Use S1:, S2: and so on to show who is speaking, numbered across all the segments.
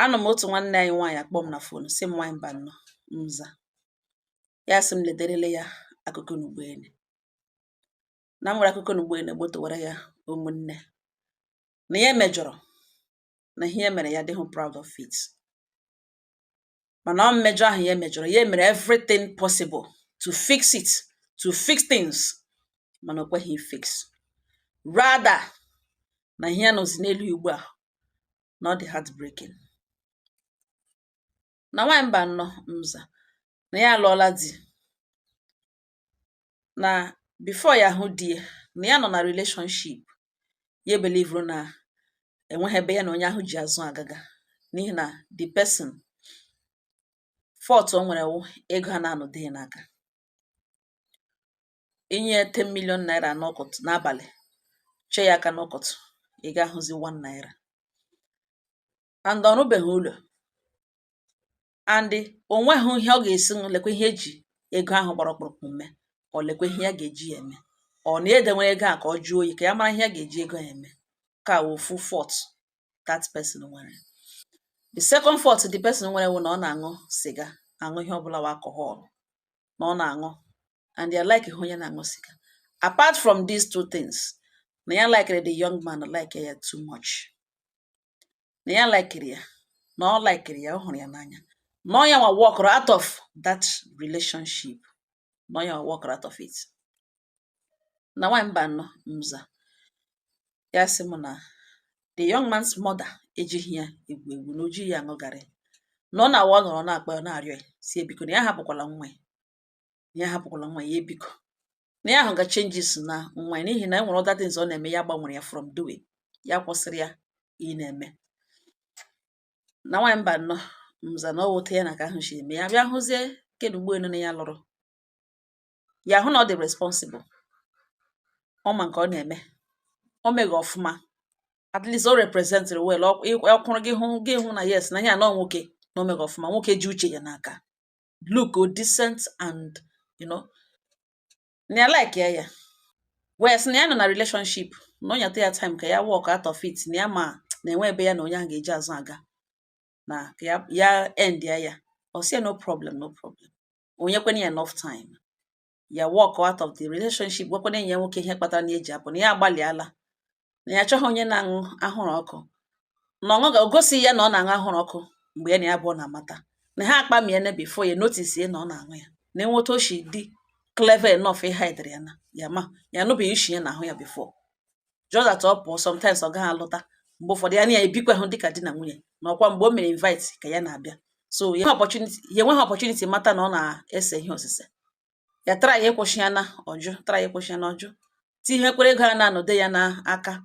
S1: Anọ m otu nwanne anyị nwaanyị akpọ m na phone, sị m, "Nwaanyị mba nnọọ nza." Ya sị m lederele ya akụkọ n'ugboene na m nwere akụkọ n'ugboene gbotowara ya ụmụnne na ya mejọrọ na ihe ya mere, ya adịghị proud of it, mana ọ mmejọ ahụ ya mejọrọ, ya mere everything possible to fix it, to fix things, mana o kweghị fix. Rather na ihe ya nọzi n'elu ugbu a na ọ dị heartbreaking. Na nwaanyị mba nnọọ nza, na ya alụọla di, na before ya hụ di ya, na ya nọ na relationship. Ya believe na enweghị ebe ya na onye ahụ ji azụ agaga, n'ihi na the person, fault o nwere wụ ego a na-anọdụ ya n'aka. Inye ya 10 million naira n'ụkụtụ, n'abalị chee ya aka n'ụkụtụ, ị ga-ahụzi 1 naira. And ọ rụbeghị ụlọ, and o nweghị ihe ọ ga-esi lekwa ihe eji ego ahụ gbara ọkpụrụkpụ mee. Ọ lekwa ihe ya ga-eji ya eme, ọ na edenwere ego a ka ọ jụọ oyi, ka ya mara ihe ya ga-eji ego ya eme. Ka wụ ofu fault that person nwere. The second fault the person nwere wụ na ọ na-aṅụ sịga, aṅụ ihe ọbụla wụ alcohol na ọ na-aṅụ, and ya like onye na-aṅụ sịga. Apart from these two things, na ya likere the young man, like ya too much, na ya likere ya, na ọ likere ya, ọ hụrụ ya n'anya, na ọ ya nwa walk out of that relationship, na ọ ya nwa walk out of it. Na nwaanyị mba nnọọ nza, ya sị m na the young man's mother ejighị ya egwu egwu, na o jighị ya aṅụ garị, na ọ na-awa ọ nọrọ na-akpọ ya, na-arịọ ya, si ebiko na ya hapụkwala nwa ya, na ya hapụkwala nwa ya, ebiko na ya ahụ ga changes na nwa ya, n'ihi na e nwere other things ọ na-eme, ya gbanwere ya from doing, ya kwụsịrị ya ị na-eme. Na nwaanyị mba nnọọ nza, na ọ wụta ya na ka ahụ si eme ya, bịa hụzie kedụ ugbo enu na ya lụrụ ya, hụ na ọ dị responsible, ọ ma nke ọ na-eme, o meghe ọfụma, at least o representịrị well. Ọ kwụrụ gị hụ, gị hụ na yes, na ya nọ nwoke na o meghe ọfụma, nwoke ji uche ya n'aka, look o decent and you know na ya like ya. Ya wee sị na ya nọ na relationship, na ọ nyata ya time ka ya walk out of it, na ya ma na enwe ebe ya na onye ahụ ga-eji azụ aga, na ka ya ya end ya. Ya ọ sị ya, "No problem, no problem." Onye kwene ya enough time, ya walk out of the relationship, gwakwana enyi ya nwoke ihe kpatara na eji apụ, na ya agbalịala, na ya achọghị onye na-aṅụ ahụrụ ọkụ, na ọṅụ ga o gosi ya na ọ na-aṅụ ahụrụ ọkụ mgbe ya na ya abụọ na-amata, na ha akpamiene before ya notice ya na ọ na-aṅụ ya, na enweta oshi dị clever enough ịhidere ya, na ya ma ya anụbeghị ishi ya n'ahụ ya before. Just that ọ pụọ sometimes, ọ gaghị alọta. Mgbe ụfọdụ ya na ya ebikwa hụ dịka di na nwunye, na ọkwa mgbe o mere invite ka ya na-abịa, so ya opportunity, ya enweghị opportunity mata na ọ na-ese ihe osise. Ya try ya ịkwụsị ya na ọjụ, try ịkwụsị ya na ọjụ, tinyekwere ego a na-anọde ya n'aka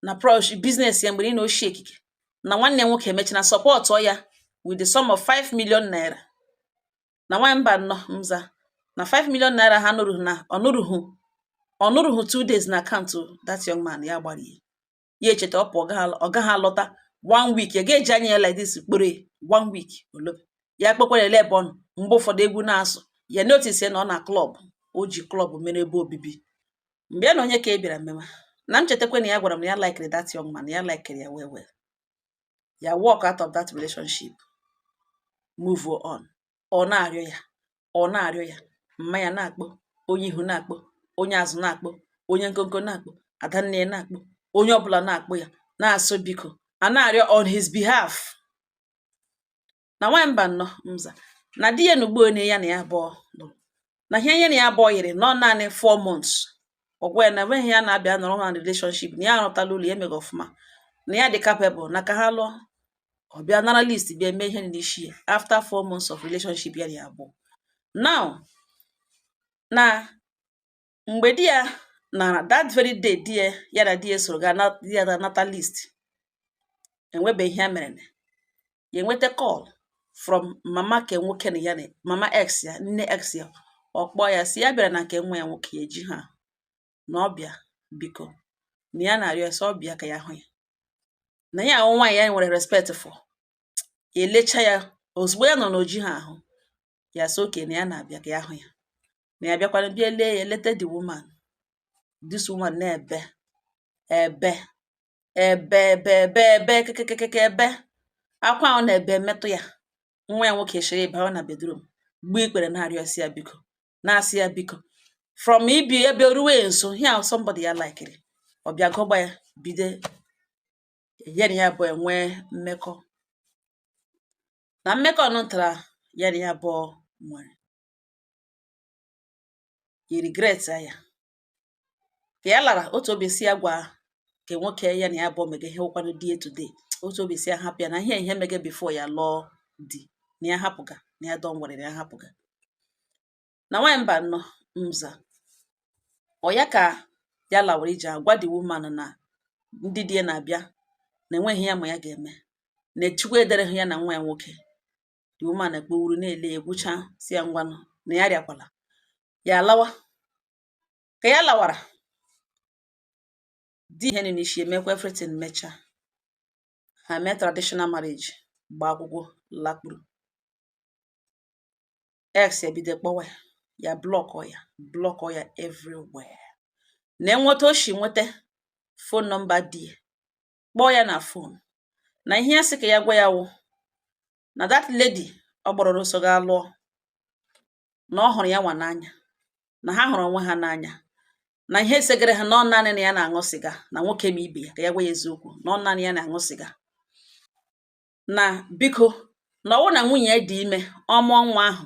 S1: na business ya mgbe niile ochie ekike. Na nwanne ya nwoke emechana support ya with the sum of 5 million naira. Na nwaanyị mba nnọọ nza, na 5 million naira ha nụrụ na ọ nụrụhụ, ọ nụrụhụ 2 days na akaụntụ that young man. Ya gbarie ya, echeta ọ pụọ, ọ gaghị alọta one week, ya ga-eji anya ya like this kpere one week olobe ya kpekwara ele ebe ọ nọ. Mgbe ụfọdụ egwu na-asụ ya, notice na ọ na club, o ji club mere ebe obibi. Mgbe ya na onye ka e bịara mmewa na m chetakwa na ya gwara m na ya likere that young man, ya likere ya well well. Ya walk out of that relationship, move on. Ọ na-arịọ ya, ọ na-arịọ ya, mma ya na-akpọ onye ihu, na-akpọ onye azụ, na-akpọ onye nkonko, na-akpọ adanne ya, na-akpọ onye ọbụla, na-akpọ ya, na-asụ biko, a na-arịọ on his behalf. Na nwaanyị mba nnọọ nza, na di ya na ugbo one ya na ya abụọ lụrụ, na ihe ya na ya abụọ yiri nọ naanị 4 months, ọ gwa ya na enweghị ya na-abịa nọrọ na relationship, na ya arụtala ụlọ ya, emeghe ọfụma, na ya dị capable, na ka ha lụọ. Ọ bịa nara list, bịa mee ihe n'isi ya after 4 months of relationship ya na ya abụọ. Now na mgbe di ya nara, that very day di ya, ya na di ya soro gaa na di ya nata list, enwebeghị ihe mere ya, enweta call from mama ke nwoke na ya na mama ex ya, nne ex ya. Ọ kpọọ ya, si ya bịara na nke nwa ya nwoke, ya eji ha na ọ bịa, biko, na ya na-arịọ ya sị ọ bịa ka ya hụ ya, na ya ahụ nwaanyị ya nwere respect for ya. Elecha ya ozugbo ya nọ n'oji ha ahụ ya, sị oke na ya na-abịa ka ya hụ ya, na ya bịakwana bịa lee ya, lete the woman. This woman na-ebe ebe ebe ebe ebe ebe kekekeke ebe Akwa ahụ na-ebe metụ ya. Nwa ya nwoke chere ịbawa na bedroom, gbuo ikpere na-arịọ sị ya biko, na-asị ya biko, from ibi ebe ruwe nso here, somebody ya likiri, ọ bịa gọgba ya, bido ya na ya abụọ enwee mmekọ. Na mmekọ nụtara ya na ya abụọ nwere, i regret ya ka ya lara. Otu obi si ya gwa ke nwoke ya na ya abụọ mege ihe wụkwanụ di ya today. Otu obi si ya hapụ ya na ihe mege before ya lụọ di, na ya hapụga, na ya don nwere, na ya hapụga. Na nwaanyị mba nnọọ nza ọ ya ka ya lawara ije agwa the woman na ndị di ya na-abịa, na enweghị ya ma ya ga-eme, na Chukwu edereghị ya na nwa ya nwoke. The woman ekpowuru na-ele ya, egwucha, si ya ngwanụ, na ya rịakwala ya lawa. Ka ya lawara, di ihe n'isi emekwa everything, mechaa, ha mee traditional marriage, gbaa akwụkwọ, lakpuru. Ex ebido kpọwa ya, ya block ya, block ya everywhere. Na enweta o shi nweta phone number di ya, kpọọ ya na phone, na ihe ya sị ka ya gwa ya wụ na that lady ọ gbọrọ ọsọ gaa lụọ, na ọ hụrụ ya nwa n'anya, na ha hụrụ onwe ha n'anya, na ihe segere ha na ọ naanị na ya na-aṅụ sịga na nwoke ma ibe ya. Ka ya gwa ya eziokwu, na ọ naanị ya na-aṅụ sịga, na biko, na ọwụ na nwunye ya dị ime, ọ mụọ nwa ahụ,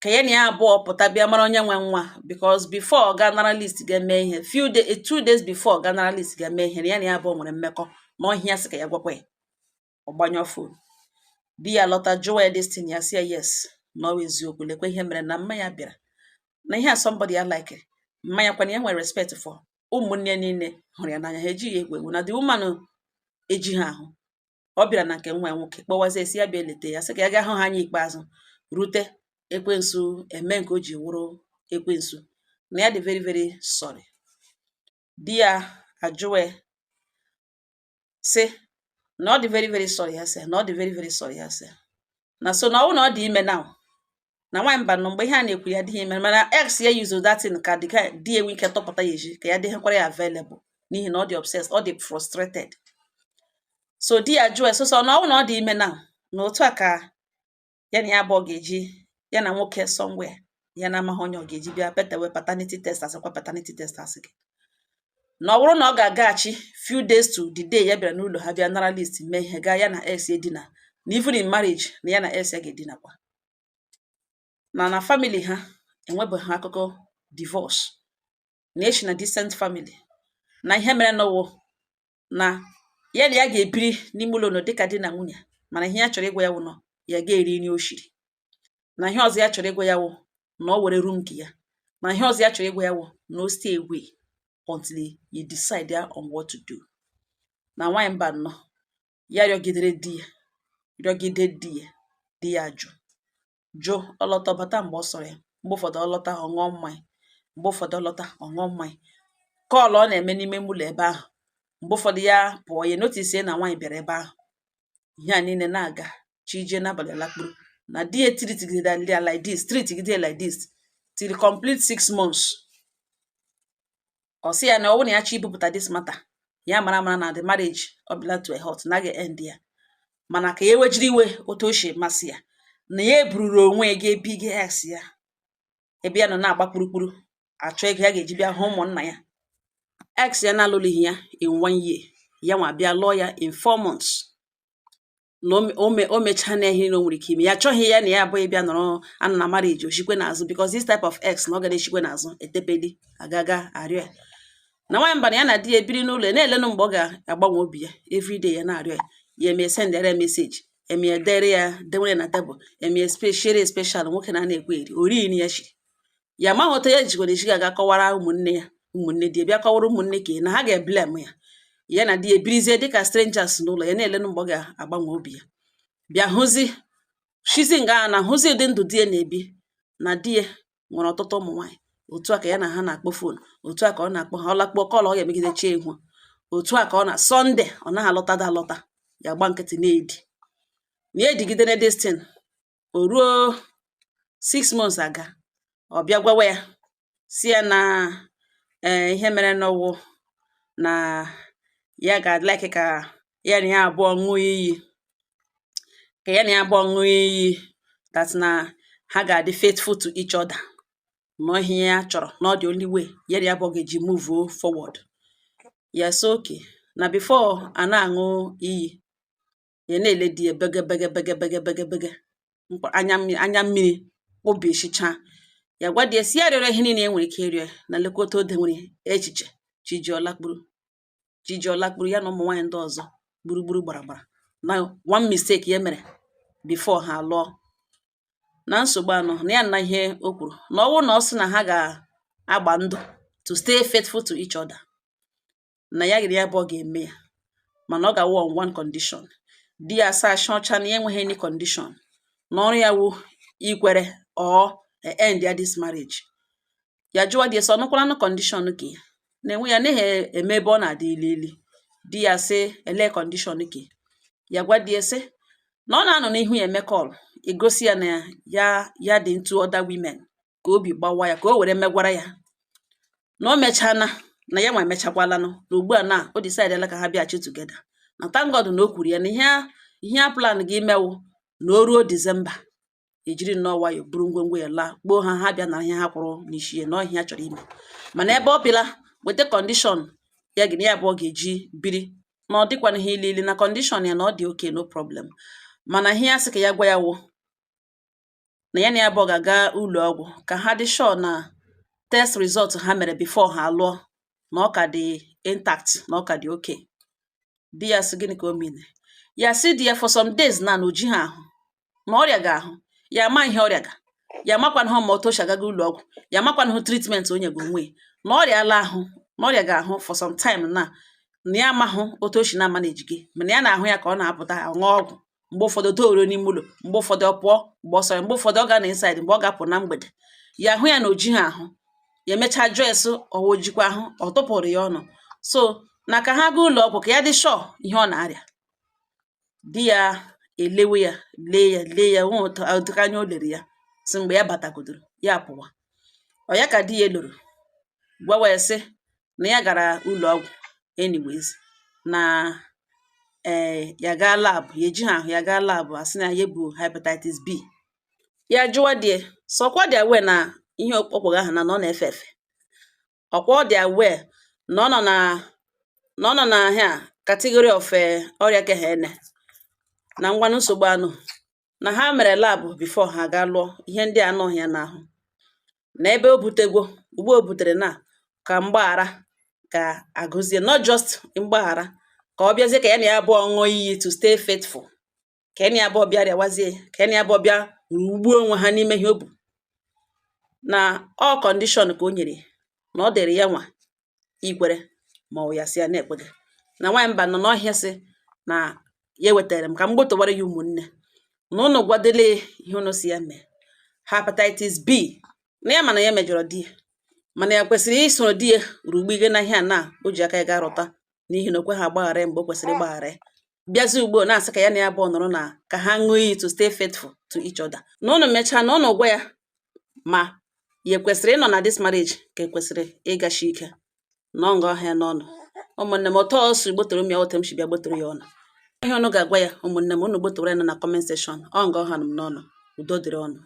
S1: ka ya na ya abụọ pụta bịa mara onye nwe nwa, because before ọ ga nara list ga-eme ihe, few days, 2 days before ọ ga nara list ga-eme ihe, na ya na ya abụọ nwere mmekọ. Na ọhịa ya sị ka ya gwakwa ya. Ọ gbanyụọ phone. Di ya lọta, jụwa ya this thing. Ya sị ya yes, na ọ bụ eziokwu, lekwa ihe mere, na mma ya bịara na ihe a somebody ya like mmanya kwana, ya nwere respect for ụmụnne ya niile, hụrụ ya n'anya, ha ejighị egwu egwu, na the woman eji ha ahụ. Ọ bịara na nke nwa ya nwoke, kpọwazie, esi ya bịa eleta ya, sị ka ya gaa hụ ha anya ikpeazụ, rute ekwensu eme nke o ji wụrụ ekwensu, na ya dị very very sorry. Di ya ajụwe sị na ọ dị very very sorry. Ya sị na ọ dị very very sorry. Ya sị na so na ọ bụrụ na ọ dị ime now, na nwaanyị mba nọ mgbe ihe a na-ekwu ya adịghị ime, mana ex ya use that thing ka dị ka di ya enwe ike tọpụta ya eji ka ya dịghịkwara ya available, n'ihi na ọ dị obsessed, ọ dị frustrated. So di ya jụọ ya so na ọ bụrụ na ọ dị ime now, na otu a ka ya na ya abụọ ga-eji ya na nwoke somewhere ya na-amaghị onye ọ ga-eji bịa petewe paternity test, asịkwa paternity test, asị gị na ọ bụrụ na ọ ga-agaghachi few days to the day ya bịara n'ụlọ ha bịa nara list mee ihe, gaa ya na ex edina, na even in marriage na ya na ex ya ga-edinakwa, na family ha enwebeghị akụkọ divorce, na echi na decent family, na ihe mere n'ụwụ na ya na ya ga-ebiri n'ime ụlọ dịka di na nwunye. Mana ihe ya chọrọ ịgwa ya wụ nọ ya ga-eri nri o shiri, na ihe ọzọ ya chọrọ ịgwa ya wụ na ọ were room nke ya, na ihe ọzọ ya chọrọ ịgwa ya wụ na o stay away until you decide ya on what to do. Na nwaanyị mba nnọọ, ya rịọgidere di ya, rịọgide di ya, di ya jụ jụ. Ọlọta bata mgbe ọ sọrọ ya. Mgbe ụfọdụ ọ lọta, ọ ṅụọ mmanya. Mgbe ụfọdụ ọ lọta, ọ ṅụọ mmanya. Call ọ na-eme n'ime ụlọ ebe ahụ. Mgbe ụfọdụ ya pụọ, ya notice na nwaanyị bịara ebe ahụ. Ihe a niile na-aga, chi jie n'abalị, lakpuru. Na di ya treatigide ya like this, treatigide like this till complete 6 months. Ọ sị ya na ọ bụrụ na ya chọ ibupụta this matter, ya mara mara na the marriage ọ bịala to a halt, na a ga-end ya, mana ka ya ewejiri iwe otu o si masị ya, na ya ebururu onwe ya ga-ebiga ex ya ebe ya nọ na-agba kpurukpuru achọ ego ya ga-eji bịa hụ ụmụnna ya. Ex ya na-alụlighị ya in one year, ya nwa bịa lụọ ya in 4 months. Na o mechaa na ihe niile o nwere ike ime, ya achọghị ya na ya abụghị bịa nọrọ anọ na marriage oshikwe n'azụ, because this type of ex na ọ ga na-eshikwe n'azụ etepeli agaga arịọ ya. Na nwaanyị mba na ya na di ya ebiri n'ụlọ ya na-elenụ mgbe ọ ga-agbanwe obi ya. Everyday ya na-arịọ ya, ya eme sendere ya message, eme dere ya, dewere na tebụl, eme shere special. Nwoke na na-ekwe eri ori nri ya shiri ya, amaghị otu ya jikwara eji ga-aga kọwara ụmụnne ya, ụmụnne di ya bịa kọwara ụmụnne ka na ha ga-eblame ya. Ya na di ya ebirizie dịka strangers n'ụlọ ya, na-elenụ mgbe ọ ga-agbanwe obi ya, bịa hụzi shizi nga na hụzi ụdị ndụ di ya na-ebi, na di ya nwere ọtụtụ ụmụ nwaanyị. Otu a ka ya na ha na-akpọ phone, otu a ka ọ na-akpọ ha, ọ lakpọ call ọ ga-emegide chi ihu, otu a ka ọ na Sunday ọ naghị alọtada alọta. Ya gba nkịtị na-edi na ya edigidere this thing. O ruo 6 months aga, ọ bịa gwawa ya, si ya na ee, ihe mere n'ụwụ na ya ga-like ka ya na ya abụọ ṅụọ iyi. Ka ya na ya abụọ ṅụọ iyi that na ha ga-adị faithful to each other, na ihe ya chọrọ, na ọ dị only way ya na ya abụọ ga-eji move forward. Ya sị okay, na before a na-aṅụ iyi, ya na-ele di ya bege bege bege bege bege bege, anya mmiri, anya mmiri obi eshicha ya. Gwa di ya si ya rịọrọ ihe niile e nwere ike ịrịọ ya, na lekọta ode nwere echiche chijiọla kpuru chijiọla kpuru ya na ụmụ nwaanyị ndị ọzọ gburugburu gbara gbara, na one mistake ya mere before ha alụọ, na nsogbu anọ na ya na ihe o kwuru na ọ bụrụ na ọ sị na ha ga-agba ndụ to stay faithful to each other, na ya gịrị ya bụ ọ ga-eme ya, mana ọ ga-awụ on one condition. Di ya asa asha ọcha na ya enweghị any condition, na ọrụ ya wụ ikwere or end ya this marriage. Ya jụwa di ya sị ọnụkwalanụ condition ka ya na-enwe ya naghị eme ebe ọ na-adị ili ili. Di ya sị ele condition ka ya gwa di ya sị na ọ na-anọ n'ihu ya eme call egosi ya na ya ya dị into other women, ka obi gbawa ya, ka o were megwara ya, na o mechana, na ya nwa emechakwalanụ, na ugbu a na o decide ka ha bịaghachi together, na thank God na o kwuru ya na ihe a plan gị imewu na o ruo December, ejiri nnọọ nwayọ buru ngwongwo ya laa, kpoo ha, ha bịa na ihe ha kwụrụ n'isi ya, na ọ ihe ya chọrọ ime. Mana ebe ọ pịla weta condition ya gị na ya abụọ ga-eji biri, na ọ dịkwana ihe ili ili na condition ya, na ọ dị okay, no problem. Mana ihe ya sị ka ya gwa ya wụ na ya na ya abụọ ga-aga ụlọ ọgwụ ka ha dị sure na test result ha mere before ha alụọ, na ọ ka dị intact, na ọ ka dị okay. Di ya sị gịnị ka o mean? Ya sị di ya for some days na na o ji ha ahụ, na ọrịa ga-ahụ ya, ama ihe ọrịa ga ya, amakwanahụ ma otu o si agaga ụlọ ọgwụ ya, amakwanahụ treatment o nyego onwe ya, na ọrịa ala ahụ, na ọrịa ga-ahụ for some time, na na ya amahụ otu o si na manage gị, mana ya na-ahụ ya ka ọ na-apụta aṅụ ọgwụ, mgbe ụfọdụ dooruo n'ime ụlọ, mgbe ụfọdụ ọ pụọ mgbe ọ sọrọ, mgbe ụfọdụ ọ ga na inside, mgbe ọ ga-apụ na mgbede ya ahụ ya na o ji ha ahụ. Ya emechaa jụọ esi ọwa ojikwa ahụ, ọ tụpụrụ ya ọnụ, so na ka ha gaa ụlọ ọgwụ ka ya dị sure ihe ọ na-arịa. Di ya elewe ya, lee ya, lee ya, nwe ụdịka anya o lere ya, sị mgbe ya batagodoro ya pụwa. Ọ ya ka di ya loro gwawa ya sị na ya gara ụlọ ọgwụ anyways, na ee, ya gaa lab, ya eji ha ahụ, ya gaa lab, asị na ya ebu hepatitis B. Ya jụwa di ya sọkwa dị aware na ihe ọkpọgha ahụ na ọ na-efe efe, ọkwa ọ dị aware na ọ nọ na na ọ nọ na ahịa category of ọrịa kehene, na ngwanụ nsogbu anụ, na ha mere lab before ha ga lụọ, ihe ndị a anọghị ya n'ahụ, na ebe o butegwo ugbo o butere, na ka mgbaghara ka agụzie, not just mgbaghara, ka ọ bịazie ka ya na ya abụọ ṅụọ iyi to stay faithful, ka ya na ya abụọ bịa rịawazie, ka ya na ya abụọ bịa rugbuo onwe ha n'ime ihe o bu, na ọ condition ka o nyere, na ọ dịrị ya nwa ikwere ma ọ ya sị ya na-ekweghị. Na nwaanyị mba nọ n'ọhịa sị na ya ewetara m ka m gbotowara ya ụmụnne na ụnụ gwadele ihe ụnụ si ya mee hepatitis B, na ya mana ya mejọrọ di ya, mana ya kwesịrị isoro di ya rugbu na ihe a na o ji aka ya ga rụta, n'ihi na o kweghị agbaghara ya mgbe o kwesịrị ịgbaghara ya, bịazi ugbo na-asị ka ya na ya abụọ nọrọ na ka ha ṅụọ iyi to stay faithful to each other, na ụnụ mechaa na ụnụ gwa ya ma ya ekwesịrị ịnọ na this marriage, ka ekwesịrị ịgashi ike na ọ nga ọhịa n'ọnụ. Ụmụnne m, otu o si gbotoro m ya, otu m si bịa gbotoro ya ọnụ, ihe ọnụ ga-agwa ya. Ụmụnne m, unu gbotoro ya nọ na comment section. Ọ nga ọha m n'ọnụ. Udo dịrị ọnụ.